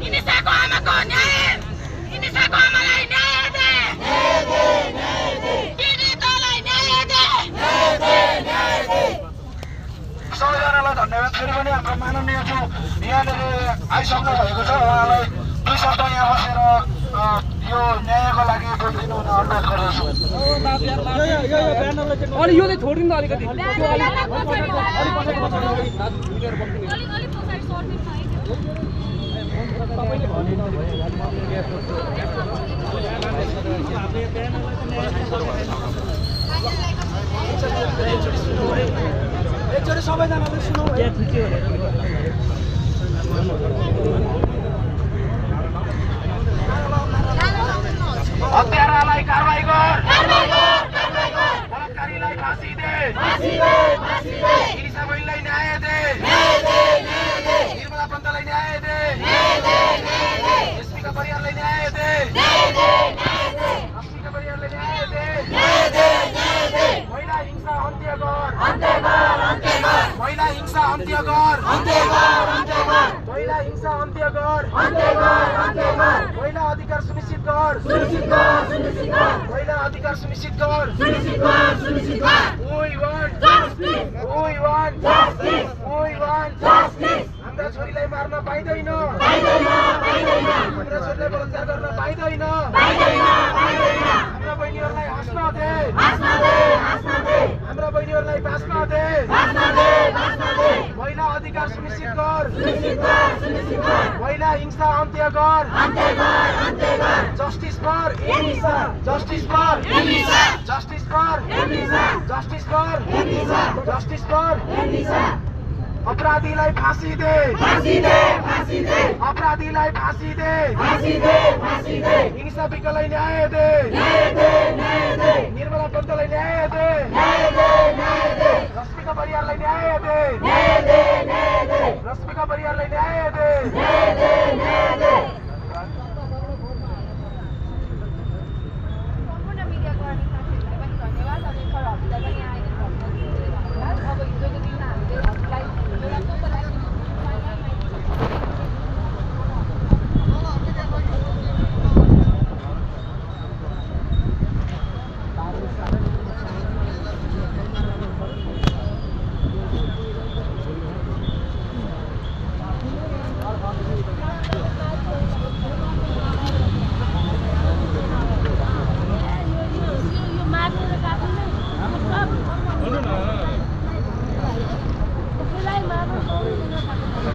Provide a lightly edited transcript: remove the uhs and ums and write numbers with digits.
इनिसाको आमाको न्याय, इनिसाको आमालाई न्याय दे, पीडितलाई न्याय दे। सबैजनालाई धन्यवाद। फेरि पनि हाम्रो माननीयज्यू यहाँनिर आइसक्नु भएको छ, उहाँलाई दुई शब्द यहाँ बसेर यो न्यायको लागि बोलिदिनु हुन अनुरोध गर्दछु। अनि यो चाहिँ छोडिदिनु अलिकति एकचोटि सबैजनाले सुनौ। हत्यारालाई कारबाही गर, बलात्कारीलाई फाँसी दे, इनिसा बहिनीलाई न्याय दे, निर्मला पन्तलाई न्याय दे, एसपीका परिवारलाई न्याय दे, एसपीका परिवारलाई न्याय दे, महिला हिंसा अन्त्य गर, महिला हिंसा अन्त्य गर, महिला हिंसा अन्त्य गर, महिला अधिकार सुनिश्चित गर, महिला अधिकार सुनिश्चित गर। हाम्रा छोरीलाई मार्न पाइँदैन, हाम्रा छोरीलाई बलात्कार गर्न पाइँदैन, हाम्रा बहिनीहरूलाई हाँस्न दे, हाम्रा बहिनीहरूलाई बाँच्न दे, महिला अधिकार सुनिश्चित गर, महिला हिंसा अन्त्य गर, justice for justice for justice for justice for justice for अपराधीलाई फाँसी दे, अपराधीलाई फाँसी दे, इनिसा बिकलाई न्याय दे, निर्मला पन्तलाई न्याय दे, रश्मिका परिवारलाई न्याय दे।